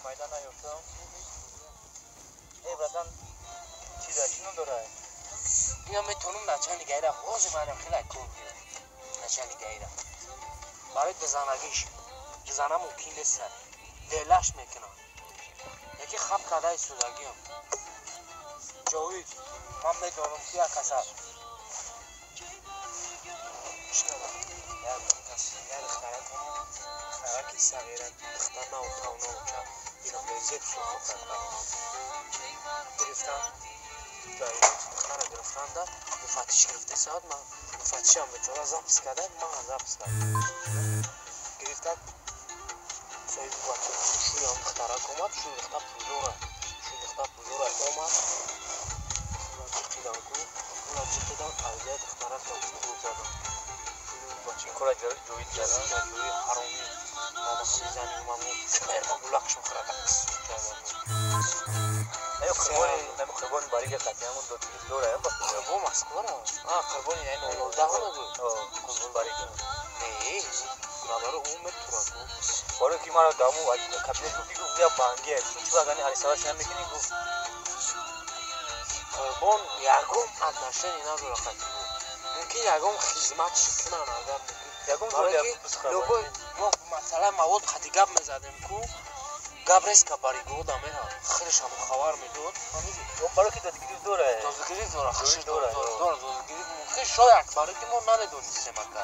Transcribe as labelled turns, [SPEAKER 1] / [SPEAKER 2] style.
[SPEAKER 1] Майда наёфтам. Эй, братан, чӣ да, чӣ ном дорад?
[SPEAKER 2] Ина метавонам начальник гайра, ҳозир манам хеле кор гирам. Начальник гайра. Барои дизанагиш. Дизана мумкин нест. Делаш мекунам. Яки хаб кардаи судагиам. Ҷовид, ман медонам ки як каса чӣ кардам? Як кас, як духтарак омад, духтараки сағира, духтар навтав навча, ино безеб сухо карда. Гирифтан, духтара гирифтанда, муфаттиш гирифта саат, ман муфаттишам бечора запись карда, ман запись кардам. Гирифтан, соҳиби шӯям духтарак омад, шӯи духтар пулдора, шӯи духтар пулдора омад, ҷиқидан ку, уна ҷиқидан, аз як духтарак пул задан.
[SPEAKER 1] Ин кора Ҷовид карда?
[SPEAKER 2] Ҷои ҳаромӣ. Баъд ҳами зани омад, сперма гулакшон хӯрда.
[SPEAKER 1] Ё қурбони, нами қурбони барига қатъиамон додгирифт дора, ё ба
[SPEAKER 2] Қурбон Москвара. А, қурбони яъне 19 нагу.
[SPEAKER 1] Қурбон барига.
[SPEAKER 2] Не, бародаро ӯ метурад.
[SPEAKER 1] Барои ки маро даму кабинет гуфти, гуфт я банги, ту чӣ багани арисаваш намекунӣ, гуфт.
[SPEAKER 2] Қурбон ягон отношение надорад қатъи ӯ. Мумкин ягон хизмат кунан агар
[SPEAKER 1] ягон
[SPEAKER 2] любой мо масъалаи мавод қати гап мезадем ку, гап резка баригода меравад, худаш ҳам хабар медод.
[SPEAKER 1] Барои ки додгирифт дора.
[SPEAKER 2] Додгирифт дора, худаш дора, додгирифт мумкин шояд, барои ки мо намедонистем ака.